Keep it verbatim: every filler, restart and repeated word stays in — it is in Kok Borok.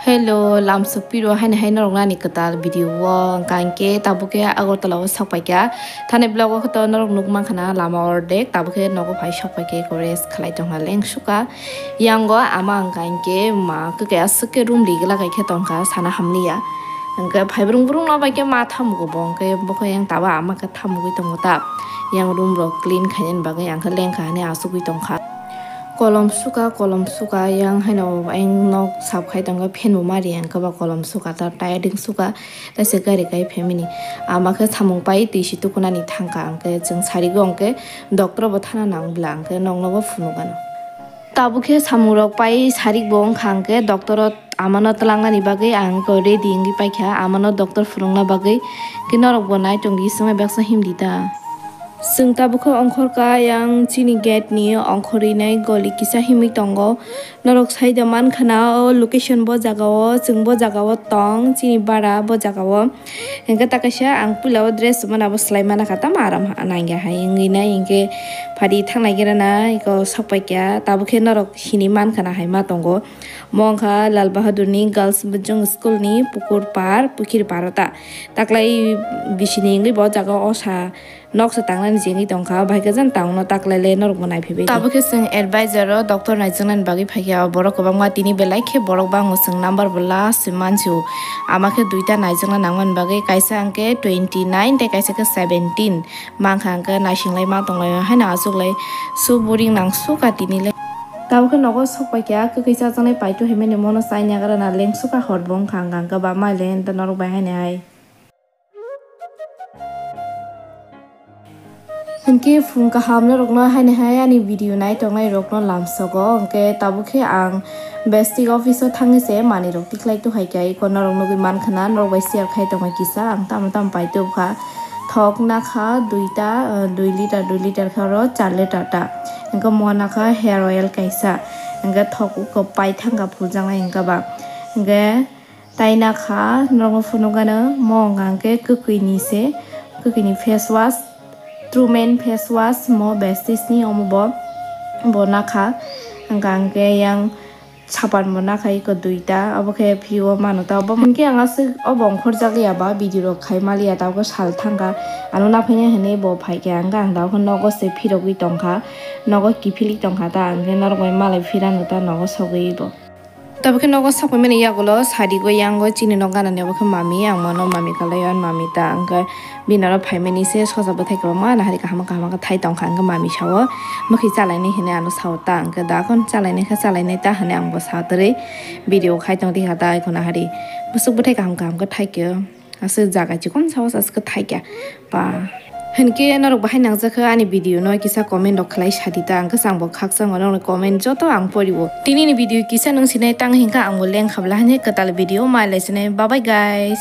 Hello, lamsok piro haino hai norok nani kwtal video o hwnkha hwnkhe tabuk khe Agartala o sok paikha. Thani vlog o khe to norok nuk mankha na lama ordek, tabuk khe nogo phai sok paikhe eko rest khlai tongkha leng sukha. Yango ama hwnkha hwnkhe ma kwkhe aswk khe room rigwlak hai khe tongkha sana hamliya. Hwnkhe phai brung brung no bai khe ma thamugo bo hwnkhe bokhe yang taba ama khe thamugwi tongo ta. Yang room rok clean khainani bagwi ang khe lengkha hinwi achugwi tongkha. Kolom suka, kolom suka, yang haino ayang nok sap khai tongkha, fan bo mari ang khe ba kolom suka, ta tiring suka, taisa gari kai phaimani. Ama khe samung pai twi si tukunani thangkha, ang khe chwng sarigo, ang khe doctor bo thana nang bla, ang khe nokno bo phunukgano. Tabuk khe samung rok pai sarik bo wngkha, ang khe doctor o amano twlangnani bagwi ang khe ready wngwi paikha, amano doctor phunukna bagwi. Khe norok bo nai tongdi, swngwi baksa himdi ta. Chwng tabukhe ongkhorkha yang chini gate ni ongkhorwi nai goli kisa himwi tongo. Norok saida mankha na o location bo jaga o, chwng bo jaga o tong, chini bara bo jaga o. Hwnkhe ta kaisa ang puila o dress mana bo swlai mana kha, tamo aram nangya hai wngwi nai, hinkhe phadi thangnai gira na eko sok paikha. Tabukhe norok hinwi mankha na hai ma tongo. Mo wngkha Lal Bahadur ni Girls Bojong School ni pukur par, pukhiri par o ta. Taklai bisini wngwi bo jaga o osa. Noksa tangnani jengwi tongkha, bai khe jang town no taklaile norokbo naiphaibai. Tabuk khe chwng advisor o doctor naijaknani bagwi phaikha, borok kwbangma tini belai khe borok bango, chwng number bo last se mansiu. Ama khe duita naijakna nangmani bagwi, kaisa hwnkhe twenty nine tei kaisa khe seventeen mankha, hwnkhe naisinglai ma tonglaio, haino achuklai su boring nang sukha tinilai. Tabuk khe nogo sok paikha, kwkwi chajaknai paitu hinmani mono chai nagra na leng sukha hor bo wngkha, hwnkha hwnkhe ba maile norok bai haino hai. Hinkhe phung kaham norokno haino hai ani video nai tongnai rokno lamsogo, hinkhe tabuk khe ang bestik office o thangwi se manwi rok tikhlai tuhaikha, eko norok nugwi mankha na norok bai share khai tongkha kisa, ang tamo tamo pai tubkha. Thok nakha duita, dui liter, dui liter khe oro char liter ta, hinkhe mo nakha hair oil kaisa, hinkhe thok uko pai thangkha phuljaknai hinkhe ba, hinkhe. Tai nakha norokno phunukgano mo wngkha hwnkhe kwkwini se, kwkwini face wash, True Men face wash mo Vestige ni omo bo, bo nakha. Hwnkha hwnkhe yang sapan bo nakha eko duita, obo khe phio mano ta obo. Hwnkhe ang aswk obo ongkhorjak ya ba video rok khai maliya, tabukhe sal thangkha. Ano naphaina hinwi bo phaikha, hwnkhe ang tabukhe nogo se phirogwi tongkha, nogo kiphilwi tongkha ta, hwnkhe norok bai malai phirano ta nogo sogwi bo. Tabuk khe nogo sok paimani yagulo sadi go yango chini nok ganani obo khe mami, ang mano mami kalai o mami ta, ang khe bini oro phaimani se soja bwthai kwbangma nahari kaham kaham khe thai tongkha, ang khe mami sao mwkhwi chalainai hinwi ano sao ta, ang khe da khon chalainai khe chalainai ta hinwi ang bo sa twrwi video khai tong tikha ta, eko nahari bwswk bwthai kaham kaham khe thai khe. Aswk jaga chikon saos aswk thaikya ba. Hinkhe norok bahai nangjakha ani video no kisa comment rok khlai sadi ta, ang khe chwngbo khakchangma norokni comment joto ang poriwo. Tini ni video kisa nung sinai tang hinkha ang bo leng khabla hinwi kwtal video mai lai sinai. Bye bye guys.